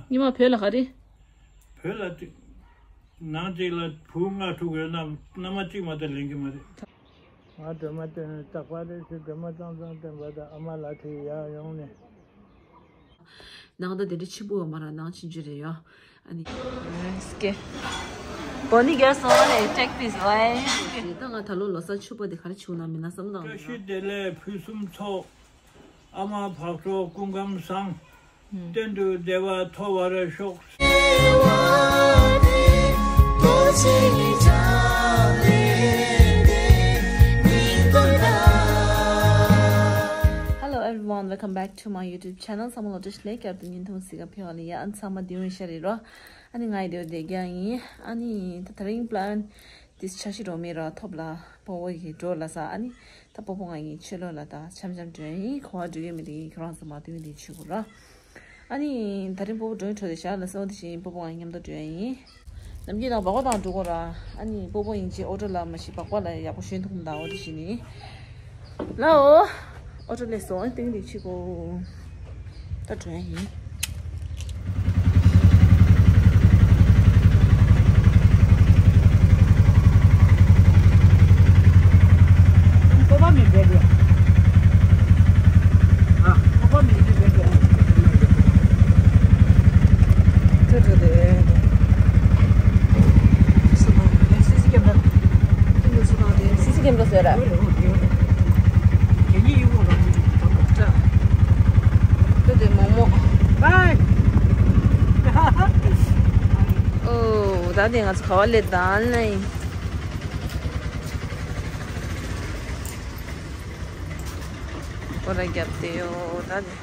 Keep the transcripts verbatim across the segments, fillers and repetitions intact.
ཉི་མ་བོད་ལ་ག་རེ། བོད་ལ་ཏི། ནང་གཅིག་ལ་བུ་ལྔ་དྲུག་ཡོད་ན་མནའ་མ་གཅིག་མ་གཏོགས་ལེན་གྱི་མ་རེད། ང་སྒྲོལ་མ་བསྟེན་ནས་རྟག་པར་རེ་ཞིག་སྒྲོལ་མ་ཙང་ཙང་བསྟེན་པ་དང་ཨ་མ་ལགས་དེ་ཡར་ཡོང་ནས། ནང་ད་དེ་འདྲ་ཆེན་པོ་ཡོད་མ་རེད། ནང་ཆུང་ཆུང་རེད་ཡོད། ཨ་ནི། སྐེ། བོ་ནི་རྒྱལ་སོང་ནས་ཀྲེག་ཕིས་ཝའི། ད་ང་ད་ལོ་ལོ་གསར་ཕྱུག་པོ་དེ་ག་རེ་བྱུང་ན་མིན་ན་བསམ་བློ་བཏང་། བཀྲ་ཤིས་བདེ་ལེགས་ཕུན་སུམ་ཚོགས། ཨ་མ་བག་གྲོ་སྐུ་ཁམས་བཟང་། གཏན་དུ་བདེ་བ་ཐོབ་པར་ཤོག། Hello everyone, welcome back to my YouTube channel. ཚང་མ་ལོ་བཀྲ་ཤིས་བདེ་ལེགས། བསྐྱར་དུ་བརྙན་ཐུང་གཟིགས་ག་ཕེབས་པ་ལ་ཡ། ཨ་ནི་ཚང་མ་བདེ་པོ་ཡིན་ཤག་རེད་རོ། ཨ་ནི་ང་ཡི་བདེ་པོ་བསྡད་ཀྱི་ཡིན། ཨ་ནི་ད་དེ་རིང་པི་ལན་དེ་འཆར་གཞི་རོ་མེད་ར་ཐོབ་ལ་སྤོ་བོ་ཡི་འགྲོ་ལ་ས། ཨ་ནི་ད་སྤོ་བོ་ང་ཡི་ཆོས་ལོ་ལ་ད་འཆམ་འཆམ་འགྲོ་ཡིན། ག་པར་འགྲོ་ཡོད་མེད་དེ་ཁྱོད་རང་ཚོ་མ་བསྟུན་དེ་ཆུ་གུ་ར། ཨ་ནི་ད་རིང་སྤོ་བོ་འགྲོ་ཡིན་འགྲོ་དེ་ཤག་ལ་སོང་དེ་བཞིན་སྤོ་བོ་ང་མཉམ་དུ་འགྲོ་ཡིན། ནམ་རྒྱུན་ནང་སྦག་སྦག་དང་འགྲོ་གོ་ར། ཨ་ནི་སྤོ་བོ་ཡིན་ཅེ་ཨོ་ཊོ་ལ་མ་ཤི་སྦག་སྦག་ལ་ཡག་པོ་ཞོན་ཐུབ་མི་འདུག་འོ་དེ་བཞིན་ནི། ལའོ། ཨོ་ཊོ་ལས་སོང་ཨ་ཏིང་ཏིང་ཆི་གོ། ད་འགྲོ་ཡ་ཡིན། སྤོབས་པ་མེད་པའི་རེད། ཨ། སྤོབས་པ་མེད་པའི་རེད། ཏུ་ཏུ་ཏུ། སི་སི་ཀེམ་ར། སི་སི་ཀེམ་ར་ཟེར་ར། ཏུ་ཏུ་མོག་མོག། ཨོ། ད་དེ་ང་ཚོ་ག་བ་ལེ་དང་ལེ། ཁོ་ར་རྒྱབ་དེ་ཡོ་ད་དེ།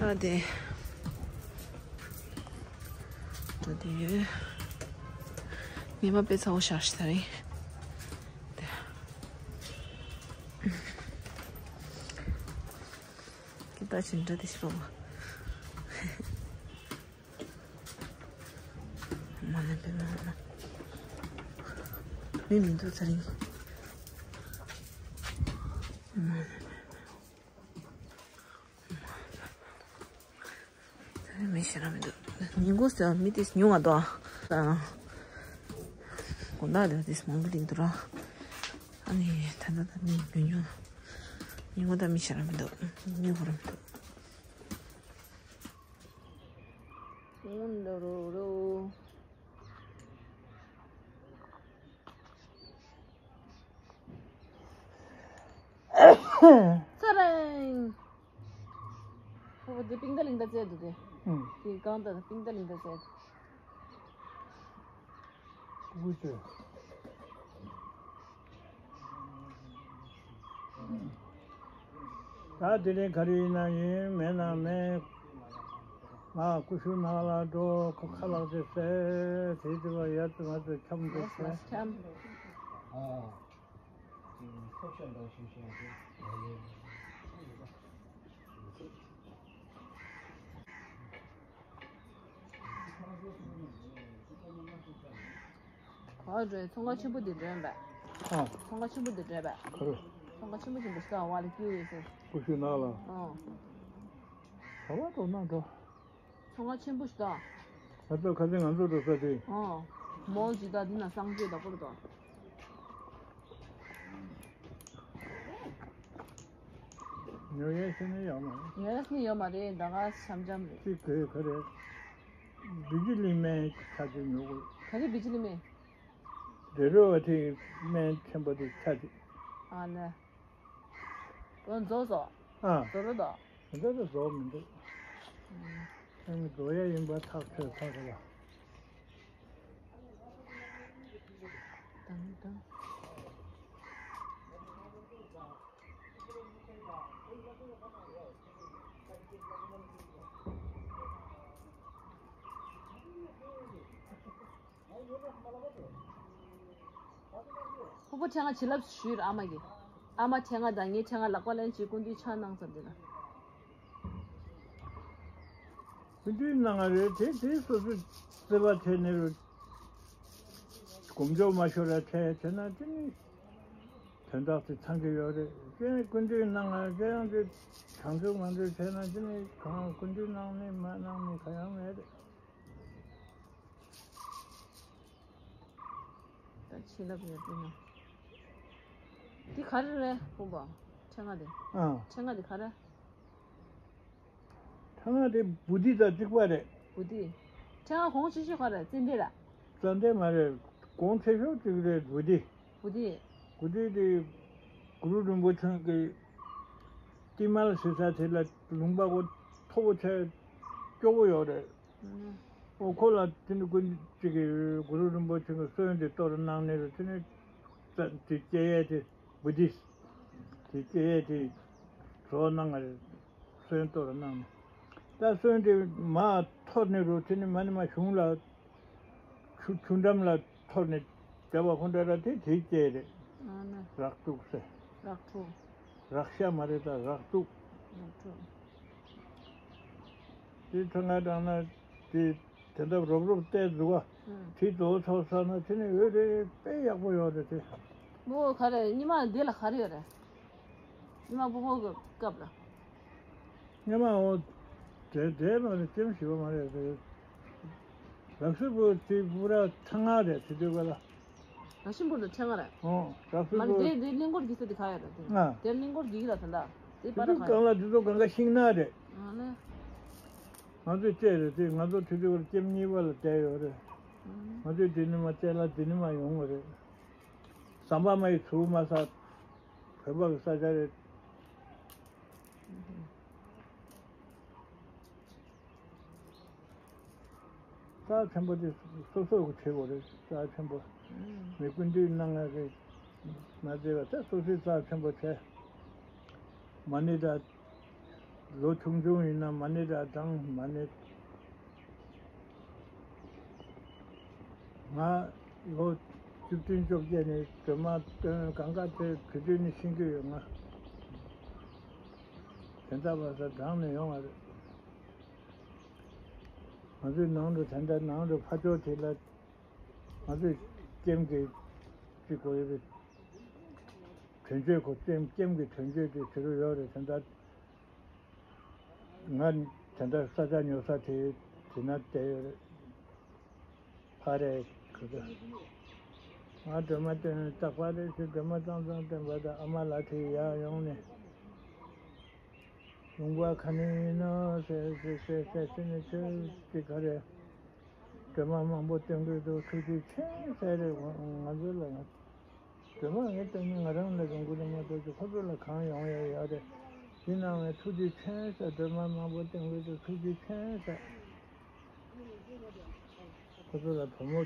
ད་དེ། ད་དེ། ཉི་མ་དཔེ་ཚ་བོ་ཤར་ཤི་ད་རིང་། དེ། ཀི་ད་ཕྱིན་འདྲ་དེ་ཤི་པ་མ། མ་ནི་པེ་མ་མ། མི་མི་འདུག་ཚ་རིང་། མ་ནི་པེ། མི་ཞེ་དྲག་མི་འདུག་ཉིན་གུང་ཟེར་མི་དེ་ཉུང་བ་འདུག་དགོང་དག་དེ་དེ་མང་པོ་སླེབས་འདུག་ར། ཨ་ནི་ད་ལྟ་ད་མི་ཉུང་ཉུང་། ཉིན་གུང་ད་མི་ཞེ་དྲག་མི་འདུག་མི་འགོར་མི་འདུག་འོན་ལོ་རོ་རོ། ཚ་རེང་། ཁོ་བོ་དེ་པིང་ཏ་ལིང་ཏ་བཙལ་འདུག་དེ། ཨུམ། དེ་གང་ལྟར་པིང་ཏ་ལིང་ཏ་བཙལ་འདུག་ཀུ་ཀུ་ཅོ། ད་དེ་རིང་ག་རེ་ཡིན་ན་ཡིན་མེད་ན་མེད། ང་ཀུ་ཤུ་ནང་ལ་འགྲོ་ཁོ་ཁ་ལག་དེ་ཟས་དེ་དེ་བ་ཡ་དེ་ང་ཚོ་འཁྱམ་འགྲོ་ཟས། འཁྱམ། ཨ། ག་པར་འགྲོ་ཡི། ཚོང་ཁང་ཆེན་པོ་འདི་འགྲོ་ཡིན་པས། ཨ། ཚོང་ཁང་ཆེན་པོ་འདི་འགྲོ་ཡིན་པས། ག་རེ། ཚོང་ཁང་ཆེན་པོ་ཆེན་པོ་ཞིག་དང་བ་ལ་སྐྱིད་ཡོད་ཟེར། ཀུ་ཤུ་ནག་ལ། ཨ། ག་པར་འགྲོ་ན་འགྲོ། ཚོང་ཁང་ཆེན་པོ་ཞིག་དང་། ད་ལྟ་ཁ་སང་ང་ཚོ་འགྲོ་ས་དེ། ཨ། མོལ་ཅིག་དང་འདི་ན་གསང་སྤྱོད་དང་པོ་རེད་དང་། ཉོ་ཡས་ཟེར་ནས་ཡོད་མ་རེད། ཉོ་ཡས་ཟེར་ནས་ཡོད་མ་རེད། ད་ག་འཆམ་འཆམ་རེད། ཅིག་གོས་ག་རེད། བི་ཇི་ལི་སྨན་ཆ་ཅིག་ཉོ་དགོས། ག་རེ་བི་ཇི་ལི་སྨན། ཌེ་རོ་བ་དེ་སྨན་ཆེན་པོ་དེ་ཆ་ཅིག་ཨ་ལེ། དོན་རྫོགས་སོ། ཨ། རྫོགས་རོ་དོ། དེ་འདྲ་རྫོགས་མི་འདུག་ཨ་ནི་རྫོགས་ཡས་ཡིན་པ་ཐག་ཆོད་ཚར་རེད་པ། དང་དང་། ཕུ་བོ་ཁྲེང་ང་བྱིན་རླབས་ཞུས་ར་ཨ་མ་གི། ཨ་མ་ཁྲེང་ང་དང་ངའི་ཁྲེང་ང་ལག་པ་ལེན་བྱེད་སྐུ་མདུན་ཕྱག་གནང་ཙམ་དེ་ལ། སྐུ་མདུན་གནང་ང་རེད་དེ་དེ་སོ་སོ་བརྩེ་བ་བྱས་ནས་རུ། སྒོམ་ཆོག་མ་ཤོར་ར་ཁྲལ་བྱས་ན་དེ་ནི། དོན་དག་དེ་ཚང་གི་ཡོད་རེད། ཁྱེད་སྐུ་མདུན་གནང་ང་ཁྱེད་རང་ཚོས་དྲང་ཚུལ་ང་ཚོས་བྱས་ན་ཅི་ནས་གང་སྐུ་མདུན་གནང་ནས་མ་གནང་ནས་ག་ཡང་མེད་རེད། ད་བྱིན་རླབས་ཡོད་པས་ན། འདི་ག་རེ་རེད་ཕུང་པོ། ཕྲེང་བ་འདི། ཨ། ཕྲེང་བ་འདི་ག་རེ། ཕྲེང་བ་དེ་བུ་དྷི་དང་གཅིག་པ་རེད། བུ་དྷི། ཕྲེང་བ་གོང་ཆེ་ཤོས་ག་རེ། ཙན་དན་ར། ཙན་དན་མ་རེད། གོང་ཆེ་ཤོས་གཅིག་རེད་བུ་དྷི། བུ་དྷི། བུ་དྷི་དེ་གུ་རུ་རིན་པོ་ཆེ་གི་ཏི་མལ་ཟེར་ས་དེ་ལ་ལུང་པ་གོ་མཐོ་པོ་ཆེ་སྐྱོ་པོ་ཡོད་རེད། ཨོ་ཁོ་ལ་དེ་ནི་ཀུན་གཅིག་གི་གུ་རུ་རིན་པོ་ཆེ་གི་སོན་དེ་གཏོར་གནང་ནས་རེད། དེ་ནི་ཙ་དེ་སྐྱེ་ཡས་དེ་བུ་དྷི་དེ་སྐྱེ་ཡས་དེ་གྲོགས་གནང་ང་རེད། སོན་གཏོར་གནང་ནས་ད་སོན་དེ་མ་འཐོར་ནས་རུ་དེ་ནི་མ་ནི་མ་གཞུང་ལ་ཆུ་ཆུ་འགྲམ་ལ་འཐོར་ནས་བསྡད་པ་ཁོ་འདྲ་ར་དེ་དེའི་སྐྱེ་རེད། ཨ་ནི། རག་དུག་ཟེར། རག་ཁྲུ། རག་ཤ་མ་རེད་ད་རག་དུག་རག་ཁྲུ། དེ་ཐོན་ང་དྲང་ན་དེ་དེ་འདྲ་རོབ་རོབ་བལྟས་འདུག་ག་ཨུམ། དེ་རྡོ་ཚོགས་ས་ན་དེ་ནི་འོད་རེ་དཔེ་ཡག་པོ་ཡོད་རེད་དེ། མོ་ག་རེ་ཉི་མ་འདི་ལ་ག་རེ་ཡོད་རེད། ཉི་མ་སྤོ་བོ་གི་སྐབས་ལ། ཉི་མ་འོ། དེ་དེ་མ་རེད་ལྕེམ་ཞིག་པ་མ་རེད་དེ། རག་སི་པོ་དེ་པུ་ར་ཐང་ང་རེད་དེ་དུས་ག་ལ། རག་སི་པོ་ལ་ཐང་ང་རེད། ཨོ་རག་སི་མ་རེད་པོ། དེ་དེ་གླིང་སྐོར་གྱི་ས་དེ་ག་ཡོད་རེད་དེ། ང་། དེ་གླིང་སྐོར་གྱི་ལ་ད་ད། དེ་དེ་པར་དུས་ག་གང་ལ་དེ་ཚོ་གང་ག་ཤིང་ནགས་རེད། ཨ་ནི། ང་ཚོ་བཅས་རེད་དེ་ང་ཚོ་དེ་དུས་ག་ལ་ལྕེམ་གཉིས་པ་ལ་བསྡད་ཡོད་རེད། ང་ཚོས་དེ་ནི་མ་བཅས་ལ་དེ་ནི་མ་ཡོང་བ་རེད། ཟམ་པ་མ་ཡི་ཚུར་མ་ས། བོད་པ་གི་ས་ཆ་རེད། རྩ་ཆེན་པོ་དེ་སོ་སོ་གི་བྱེད་དགོས་རེད། རྩ་ཆེན་པོ་མི་ཀུན་འདུས་གནང་ང་གི་མ་བརྩེ་བ་ད་སོ་སོའི་རྩ་ཆེན་པོ་བྱས། མ་ཎི་ད་ལོ་ཆུང་ཆུང་ཡིན་ན་མ་ཎི་ད་གྲངས་མ་ཎི། ང་ལོ་བཅུ་བདུན་བཅོ་བརྒྱད་ནས་སྒྲོལ་མ་སྟོན་གང་ག་དེ་དུས་དུས་ནས་ཤེས་ཀྱི་ཡོད། ང་དེ་འདྲ་བ་ས་གྲངས་ནས་ཡོང་བ་རེད། ང་ཚོའི་ནང་དུ་དེ་འདྲ་ནང་དུ་ཕ་ཕྱོགས་དེ་ལ་ང་ཚོས་ལྕེམ་གྱི་ཅིག་གོ་ཡོད་རེད། དོན་གཅོད་གོ་ལྕེམ་ལྕེམ་གྱི་དོན་གཅོད་དེ་དེ་རུ་ཡོད་རེད་དེ་འདྲ། ང་དེ་འདྲ་ས་ཆ་ཉོ་ས་དེ་དེ་ན་བསྡད་ཡོད་རེད། ཕ་རེད་ག་ཚོད། ང་སྒྲོལ་མ་སྟོན་རྟག་པར་རེད་ཟེར་སྒྲོལ་མ་ཙང་ཙང་སྟོན་པ་དང་ཨ་མ་ལགས་དེ་ཡར་ཡོང་ནས། ལུང་པ་ག་ནས་ཡིན་ནོ་ཟེར་ཟེར་ཟེར་ཟེར་ཟེར་ནས་ཁྱོད་ཀྱི་ག་རེ། སྒྲོལ་མ་མང་པོ་སྟོན་གྱི་འདུག་ཐུགས་རྗེ་ཆེ་ཟེར་རེད་ང་ཚོ་ལ་ཡང་། སྒྲོལ་མ་ངས་བསྟན་ནས་ང་རང་ལ་ཡོང་གི་རེད་མ་གཏོགས་ཁོ་ཚོ་ལ་གང་ཡོང་ཡ་ཡོད་རེད། དེ་ནང་ནས་ཐུགས་རྗེ་ཆེ་ཟེར་སྒྲོལ་མ་མང་པོ་བསྟན་གྱི་འདུག་ཐུགས་རྗེ་ཆེ་ཟེར། ཁོ་ཚོ་ལ་བུ་མོ་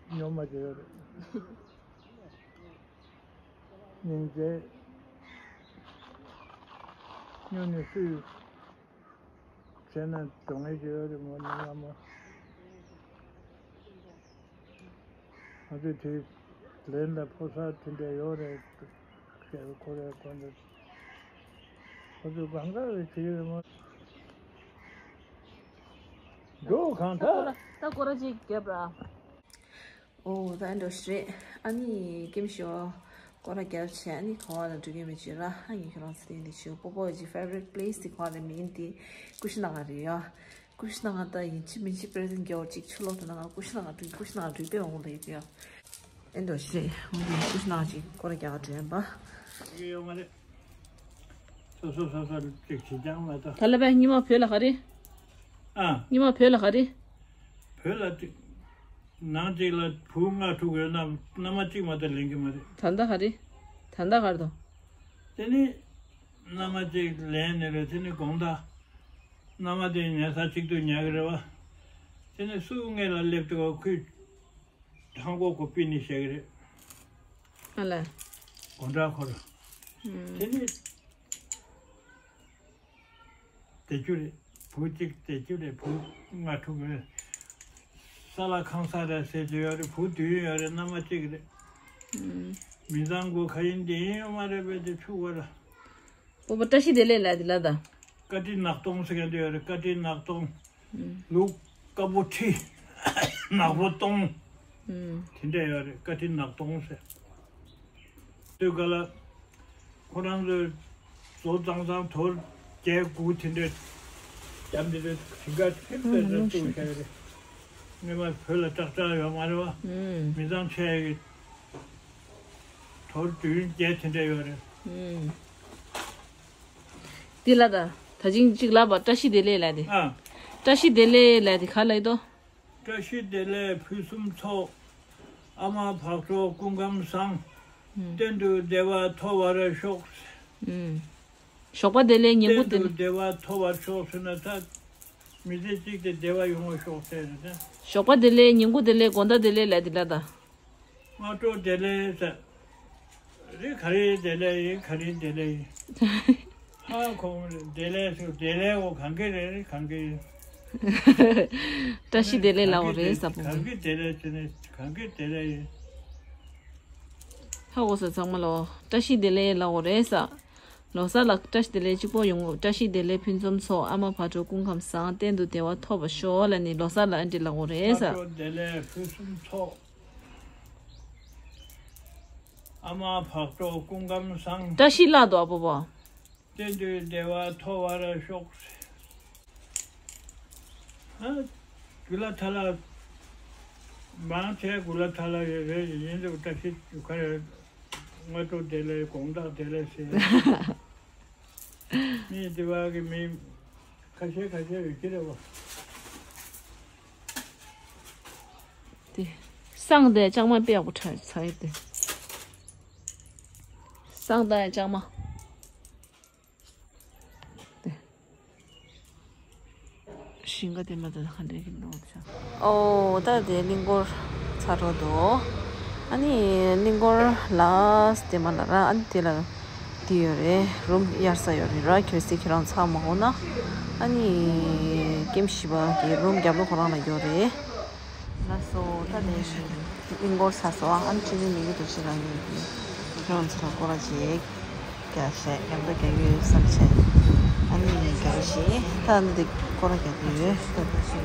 སྨྱོན་མ་བྱེད་ཡོད་རེད། སྙིང་རྗེ། སྨྱོ་ནས་སུས་བྱས་ན་སྡུག་བསྔལ་གྱི་ཡོད་རེད་མོ་ནི་ལ་མོ། ང་ཚོས་དེ་ལན་ལ་ཕོ་གསར་དེ་འདྲ་ཡོད་རེད། ཁྱེད་ཁོ་རེ་ཁོ་འདྲ་ཁོ་ཚོས་གང་ག་རེ་བྱེད་ཀྱི་རེད་མོ། འགྲོ་གང་ད་ལྟ་སྐོར་ར་ཅིག་རྒྱབ་ར། ཨོ་ད་འགྲོ་ཤི་རེད། ཨ་ནི་ཀེམ་ཤོ་སྐོར་ར་རྒྱབ་བྱས་ཨ་ནི་ག་བ་ལ་འགྲོ་གི་མི་བྱེད་ར། ཨ་ནི་ཁྱོད་རང་ཚོ་དེ་འདི་ཤོ་པོ་པོ་ཡི་favorite place དེ་ག་བ་ལ་མིན་དེ་ཀུ་ཤི་ན་ག་རེད་ཡ། ཀུ་ཤི་ན་ག་ད་ཡིན་གཅིག་མིན་གཅིག་present རྒྱག་ཅིག་ཆུ་ལོག་ཏུ་ན་ག་ཀུ་ཤི་ན་ག་འགྲོ་ཀུ་ཤི་ན་ག་འགྲོ་པའི་འོང་ལ་ཡོད་ཡ། ཨེ་འགྲོ་ཤི་རེད། འོང་དེ་ཀུ་ཤི་ན་ག་ཅིག་སྐོར་ར་རྒྱག་དྲན་པ། ཡོད་མ་རེད། སོ་སོ་སོ་སོ་ཅིག་བྱེད་ཀྱང་མ་ད། ད་ལ་བས་ཉི་མ་བོད་ལ་ག་རེད། ཨ། ཉི་མ་བོད་ལ་ག་རེད། བོད་ལ་ཅིག་ནང་གཅིག་ལ་བུ་ལྔ་དྲུག་ཡོད་ན་མནའ་མ་གཅིག་མ་གཏོགས་ལེན་གྱི་མ་རེད། ད་ལྟ་ག་རེ། ད་ལྟ་ག་རེ་དང་། དེ་ནི་མནའ་མ་གཅིག་ལེན་ནས་རེད། དེ་ནི་དགོང་དག་མནའ་མ་དེ་ཉལ་ས་གཅིག་ཏུ་ཉལ་གི་རེད་བ། དེ་ནི་སུ་སྔས་ལ་སླེབས་འདུག་ག་ཁོས་ཧང་གོ་གོ་པི་ནི་བཤད་གི་རེད། ཨ་ལ། དགོང་དག་ཁོ་ར། ཨུམ། དེ་ནི། བསྡད་རྒྱུ་རེད། བུ་གཅིག་བསྡད་རྒྱུ་རེད། བུ་ལྔ་དྲུག་རེད། ས་ལ་ཁང་ས་རེད་ཟེར་གྱི་ཡོད་རེད། བུ་བདུན་ཡོད་རེད། མནའ་མ་གཅིག་རེད། ཨུམ། མི་ཚང་དགོས་ཁ་ཡིན་དེ་ཡིན་ཡོད་མ་རེད་པས་དེ་ཕྱུག་པ་ར། སྤོ་བོ་བཀྲ་ཤིས་བདེ་ལེགས་ལ་དེ་ལ་ད། བཀའ་དྲིན་ནག་སྟོང་ཟེར་མཁན་དེ་ཡོད་རེད། བཀའ་དྲིན་ནག་སྟོང་། ཨུམ། ལུག་དཀར་པོ་ཁྲི་ནག་པོ་སྟོང་། ཨུམ། དེ་འདྲ་ཡོད་རེད། བཀའ་དྲིན་ནག་སྟོང་ཟེར། དུས་ག་ལ། ཁོ་རང་ཚོས་བཟོ་གཙང་གཙང་དོར་བརྒྱད་དགུ་དེ་འདྲ་བརྒྱབ་འདི་འདྲ་ཞིང་ཁ་ཐིམ་པའི་ལ་བཙུགས་བཞག་རེད། སྔོན་མ་བོད་ལ་ཀྲག་ཀྲག་ཡོད་མ་རེད་བ། མི་ཚང་ཆེ་གི་དོར་བདུན་བརྒྱད་དེ་འདྲ་ཡོད་རེད། འདི་ལ་ད་ད་ཅིང་གཅིག་ལ་བ་བཀྲ་ཤིས་བདེ་ལེགས་ལ་དེ། ཨ། བཀྲ་ཤིས་བདེ་ལེགས་ལ་དེ་ག་ལ་ཡི་དོ། བཀྲ་ཤིས་བདེ་ལེགས་ཕུན་སུམ་ཚོགས། ཨ་མ་བག་གྲོ་སྐུ་ཁམས་བཟང་། གཏན་དུ་བདེ་བ་ཐོབ་པར་ཤོག། ཞོགས་པ་བདེ་ལེགས་ཉིན་གུང་བདེ་ལེགས། གཏན་དུ་བདེ་བ་ཐོབ་པར་ཤོག་ཟེར་ན་ད། མི་ཚེ་གཅིག་དེ་བདེ་བ་ཡོང་བར་ཤོག་ཟེར་ནས་ད། ཞོགས་པ་བདེ་ལེགས་ཉིན་གུང་བདེ་ལེགས་དགོང་དག་བདེ་ལེགས་ལ་དེ་ལ་ད། སྔ་དྲོ་བདེ་ལེགས་ཟེར། རེད་ག་རེ་བདེ་ལེགས་ཡིན་ག་རེ་བདེ་ལེགས་ཡིན། ཧ་གོ་མ་རེད་བདེ་ལེགས་སུ་བདེ་ལེགས་འོ་གང་གི་རེད་རེད་གང་གི་ཡིན། བཀྲ་ཤིས་བདེ་ལེགས་ལའོ་རེད་ས་བུ་གང་གི་བདེ་ལེགས་ཟེར་ནས་གང་གི་བདེ་ལེགས་ཡིན། ཧ་གོ་ས་ཚང་མ་ལོ་བཀྲ་ཤིས་བདེ་ལེགས་ལའོ་རེད་ས། ལོ་གསར་ལ་བཀྲ་ཤིས་བདེ་ལེགས་གཅིག་པོ་ཡོང་གི་བཀྲ་ཤིས་བདེ་ལེགས་ཕུན་སུམ་ཚོགས། ཨ་མ་བག་གྲོ་སྐུ་ཁམས་བཟང་། གཏན་དུ་བདེ་བ་ཐོབ་པར་ཤོག་ལ་ནི་ལོ་གསར་ལ་ཨ་འདྲི་ལ་འོ་རེད་ས། བག་གྲོ་བདེ་ལེགས་ཕུན་སུམ་ཚོགས། ཨ་མ་བག་གྲོ་སྐུ་ཁམས་བཟང་། བཀྲ་ཤིས་ལྷག་ཏུ་ཨ་པོ་པོ། གཏན་དུ་བདེ་བ་ཐོབ་པར་ཤོག། ཨ། གུ་ལ་ཐ་ལ། མང་ཆེ་གུ་ལ་ཐ་ལ་རེ་རེ་ཡིན་འདུག་བཀྲ་ཤིས་ཁ་རེ། སྔ་དྲོ་བདེ་ལེགས་དགོང་དག་བདེ་ལེགས་ཟེར། མི་དེ་བ་གི་མི་ཁ་ཤས་ཁ་ཤས་ཡོད་ཀྱི་རེད་བ། དེ། བསང་དེ་ལྕང་མ་དཔེ་ཡག་པོ་ཚ་ཚ་ཡི་དེ། བསང་དང་ལྕང་མ། དེ། ཞིང་ཁ་དེ་མ་དེ་ཧ་འདྲེ་གི་འདུག་ཆ། ཨོ་ད་དེ་གླིང་སྐོར་ཚར་འགྲོ་འདུག་ཨ་ནི་གླིང་སྐོར་ལ་དེ་མ་ལ་ར་ཨ་ནི་དེ་ལ་དེ་ཡོད་རེད། རུམ་གཡར་ས་ཡོད་རེད་ར། གལ་སྲིད་ཁྱེད་རང་ཚང་མ་འོང་ན་ཨ་ནི་ཀེམ་བཞི་པ་གི་རུམ་རྒྱབ་ལོགས་ཁོ་རང་ལ་ཡོད་རེད། ལགས་སོ། ད་ནས་ཤིང་གླིང་སྐོར་ཚར་སོང་། ཨ་ནི་ཁྲིད་ནི་མི་གི་འདུག་ཕྱིར་རང་གི་ཁྱོད་རང་ཚོ་ལ་སྐོར་ར་བྱེད་རྒྱག་བྱས་ཡག་པོ་རྒྱག་གི་ཡོད་བསམ་བྱས། ཨ་ནི་རྒྱག་རོགས་བྱེད། ད་ཨ་ནི་འདི་སྐོར་ར་རྒྱག་གི་ཡོད། ད་ལགས་སོ།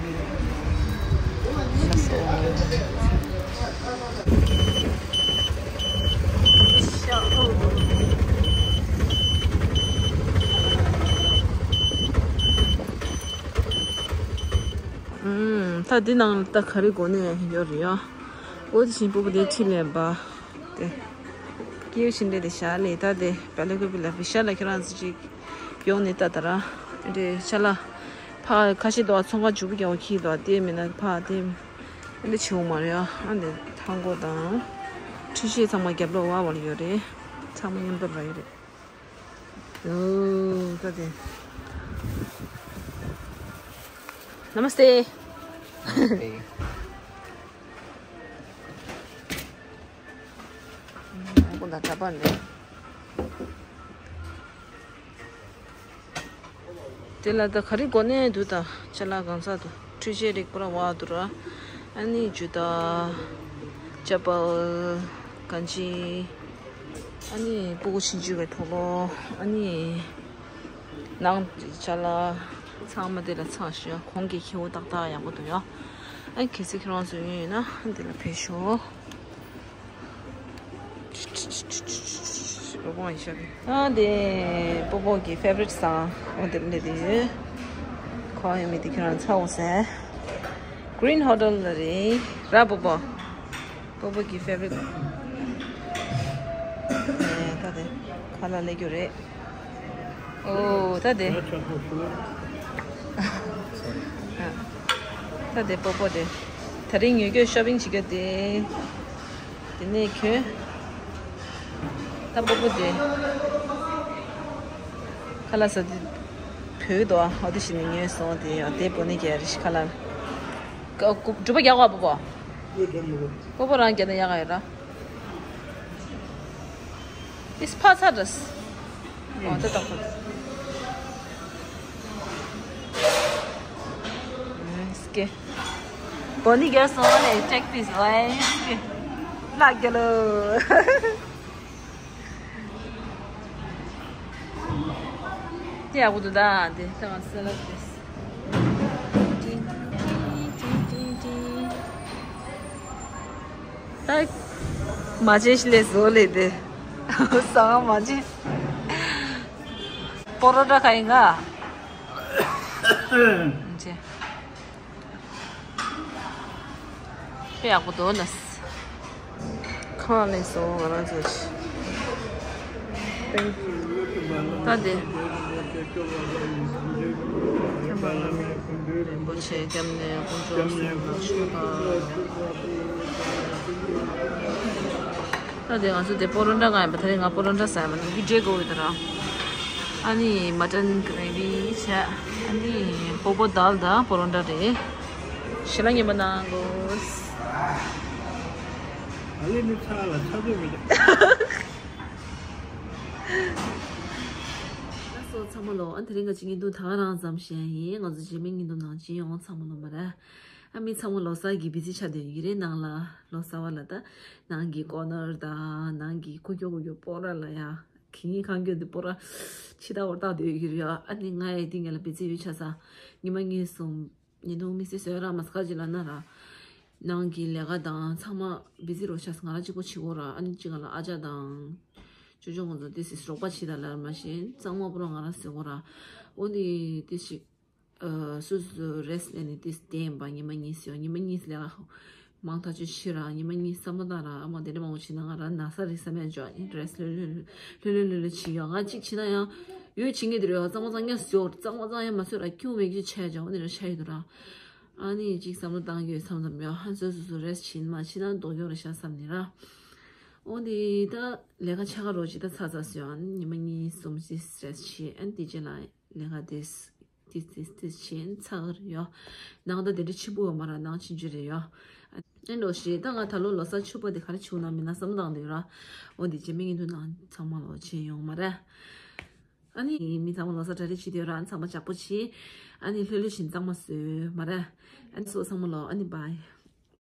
ཨུམ། ད་འདི་ནང་ལ་ད་ག་རེ་གོ་ནས་ཡོད་རེད་ཡ། འོ་དེ་བཞིན་སྤུ་གུ་དེ་ཁྲིད་ལས་པ། དེ། སྐྱེའུ་ཕྱི་འདྲེ་དེ་ཤ་ལས་ད་དེ་བེ་ལེ་ཀུ་པི་ལ་བི་ཤ་ལ་ཁྱེད་རང་ཚོ་ཅིག་ཡོང་ནས་ད་ད་ར། དེ་འདྲའི་ཤ་ལ། ཕ་ཁ་ཤས་དོ་ཚོང་ཁང་ཇུ་བུ་རྒྱག་པ་ཁྱི་དོ་དེ་མིན་ན་ཕ་དེ། ཨ་འདི་ཆེ་བོ་མ་རེད་ཨ། ཨ་འདི་ཐང་གོ་དང་། ཁྲི་ཤེས་ཚང་མ་རྒྱབ་ལོག་བ་བ་ལ་ཡོད་རེད། ཚང་མ་མཉམ་དུ་ར་ཡོད་རེད། ཨོ། ད་དེ། Namaste. Namaste. དེ་ལ་ད་ག་རེ་གོ་ནས་འདུག་ད་ཅ་ལག་གང་ས་འདུག་འཕྲུལ་ཆས་རིགས་པོ་ར་བ་འདུག་ར། ཨ་ནི་ཇུ་ཏ། ཅ་པལ། གན་ཇི། ཨ་ནི་སྤུ་གུ་ཆུང་ཆུང་གི་དུག་ལོག་ཨ་ནི་ནང་ཅ་ལག་ཚང་མ་དེ་ལ་ཚང་ཞིག་གོང་གི་ཁྱེའུ་ཏག་ཏག་ཡག་པོ་འདུག་ཡ། ཨ་གལ་སྲིད་ཁྱེད་རང་ཚོ་ཡོད་ཡོད་ན་འདི་ལ་ཕེབས་ཤོག་ཨ་དེ་པོ་པོ་གི་ཕེ་ཝ་རིཊ་སང་ཨོ་དེ་ལས་དེ་ཡོད། ཁོ་ཡོད་མི་དེ་ཁྱེད་རང་ཚ་འོ་ཟེར། Green Hotel ལ་རེད་ར་པོ་པོ། པོ་པོ་གི་ཕེ་ཝ་རིཊ། ཨེ་ད་དེ་ཁ་ལག་ལས་རྒྱུ་རེད། ཨོ་ད་དེ། ད་དེ་པོ་པོ་དེ། ད་རིང་ཉོ་རྒྱུ་ཤོ་པིང་བྱེད་རྒྱུ་དེ། དེ་ནས་ཁྱོད། ད་པོ་པོ་དེ། ཁ་ལག་ཟ་དེ། བོད་དོ་ཨ་དེ་བཞིན་ནས་ཉོས་སོང་དེ་ཡང་དེ་པོ་ནས་རྒྱག་རེད་ཁ་ལག་སྒྲུབ་པ་རྒྱག་པ་པོ་པོ། པོ་པོ་རང་རྒྱག་ན་ཡག་ཡོད་ར། ཨིས་ཕ་ཚ་རེས། ཨོ་ད་ད་ཁོ། སྐེ། བོ་ནི་རྒྱག་སོང་ནས་ཅེག་པིས་ཝའི་སྐེ། ལག་རྒྱ་ལོ། དེ་ཡག་པོ་འདུག་ད་དེ་ད་ང་སེ་ལབ་དེ། ད་མ་བྱན་ཞིག་ལས་བཟོ་ལས་དེ། ཟ་ང་མ་བྱན། པོ་རོ་ཊ་ཁ་ཡིན་ག་ཅེ། དཔེ་ཡག་པོ་འདུག་ན། ཁང་ལས་སོང་ང་རང་ཚོ་ཞིག་ད་དེ། ཁྱམས་པ་བླ་མའི་སྐུ་མདུན་རིན་པོ་ཆེ་སྐྱབས་གནས་དཀོན་མཆོག་གསུམ་ལ་ཆོས་པ། ད་དེ་ང་ཚོ་དེ་པོ་རོ་ཊ་གང་ཡིན་པ་དེ་རིང་ང་པོ་རོ་ཊ་ཟ་ཡ་མ་ནང་གི་འདྲེ་དགོས་ཡོད་ད་ར། ཨ་ནི་མ་ཊན་གྷ་རེ་བི་བྱས། ཨ་ནི་ཧོ་པོ་དཱལ་དང་པོ་རོ་ཊ་རེད། ཞེ་ལ་ཉན་པ་གནང་དགོས། ཨ་ལེ་ནི་ཚ་ལ་ཚ་ཚོད་མི་འདུག་ལགས་སོ་ཚང་མ་ལོ། ཨ་དེ་རིང་ག་ཅིག་བརྙན་ཐུང་ད་ག་རང་ཙམ་བཤད་ཡིན། ང་ཚོ་རྗེས་མའི་བརྙན་ཐུང་ནང་མཇལ་ཡོང་། ཚང་མ་ལོ་མ་ར། ཨ་མི་ཚང་མ་ལོ་གསར་གྱི་བི་ཛི་ཆགས་བསྡད་ཡོད་ཀྱི་རེད། ནང་ལ་ལོ་གསར་བ་ལ་ད་ནང་གི་ཀོ་ནར་དང་ནང་གི་ཁུག་ཀྱོག་ཁུག་ཀྱོག་པོ་ར་ལ་ཡ། གི་ངའི་ཁང་ཁྱོན་དེ་པོ་ར་ཕྱི་ལྟ་བར་བཏགས་བསྡད་ཡོད་ཀྱི་རེད་ཡ། ཨ་ནི་ང་ཡི་སྟེང་ལ་བི་ཛི་ཡོད་ཆགས་ས། ཉི་མ་གཉིས་གསུམ། ཉིན་དུ་མི་སེ་སོས་ར་མ་སྐར་གྱི་ལ་ན་ར། ནང་གི་ལས་ཀ་དང་ཚང་མ་བི་ཛི་རོ་ཤ་ང་ར་གཅིག་པོ་བྱེད་གོ་ར། ཨ་ནི་གཅིག་ག་ལ་ཨ་ཅག་དང་། ཅོ་ཅོ་ང་ཚོ་ཏི་སི་རོགས་པ་བྱེད་ད་ལ་མ་ཤེས་གཙང་མ་པོ་ར་ང་ར་ཟེར་གོ་ར། འོ་ནི་ཏི་ཞིག་ཨ་སུ་སུ་རེས་ལེ་ནི་ཏི་སི་བསྟན་པ་ཉི་མ་གཉིས་སོ་ཉི་མ་གཉིས་ལས་ཀ་མང་ཐག་ཆོད་ཕྱི་ར། ཉི་མ་གཉིས་བསམ་བློ་བཏང་ར། ཨ་མ་དེ་འདྲ་མང་པོ་བྱེད་ན་ང་ར་ན་ས་རེད་བསམ་ཡ་འཇོག་ཨ་ནི་རེས་ལྷོད་ལྷོད་ལྷོད་ལྷོད་ལྷོད་ལྷོད་བྱེད་ཡོང་། ང་གཅིག་བྱེད་ན་ཡང་ཡོད་བྱེད་ངེས་དེ་རེད། གཙང་མ་གཙང་ཉ་ཟོ་གཙང་མ་གཙང་ཡ་མ་ཟོས་ར་ཁྱུང་མེད་ཀྱི་ཆད་ཅང་འོ་དེ་ར་ཆ་ཡོད་དུ་ར། ཨ་ནི་གཅིག་བསམ་བློ་བཏང་གི་ཡོད་བསམ་བསམ་ཡོད། ཧ་སོ་སོ་སོ་རེས་བྱེད་མ་བྱེད་ན་ལྡོག་ཡོང་རེད་ཤག་བསམ་ནི་ར། འོ་དེ་ད་ལས་ཀ་ཆ་ག་རོ་ཅིག་ད་ཚ་ཚ་སོ་ཨ་ནི་ཉི་མ་གཉིས་གསུམ་ཅིག་རེས་བྱེད། ཨ་ནི་དེ་རྗེས་ལ་ལས་ཀ་དེ། ཏིས་ཏིས་ཏིས་བྱས་ཚར་ཡོད། ནང་ད་དེ་འདྲ་ཆེན་པོ་ཡོད་མ་ར། ནང་ཆུང་ཆུང་རེད་ཡོད། ཨེ་འགྲོ་ཞེས་ད་ང་ད་ལོ་ལོ་གསར་ཕྱུག་པོ་དེ་ག་རེ་བྱུང་ན་མིན་ན་བསམ་བློ་བཏང་འདོད་ར། འོ་འདི་རྗེས་མའི་ཉིན་དུ་ནང་ཚང་མ་ལོ་བྱས་ཡོང་མ་ར། ཨ་ནི་མི་ཚང་མ་ལོ་གསར་གྲ་སྒྲིག་བྱེད་འདོད་ར། ཚང་མ་ཇག་པོ་བྱེད། ཨ་ནི་ལྷོད་ལྷོད་བཞིན་གཙང་མ་བཟོས་མ་ར། ཨ་ནི་སོ་ཚང་མ་ལོ་ཨ་ནི་བའི།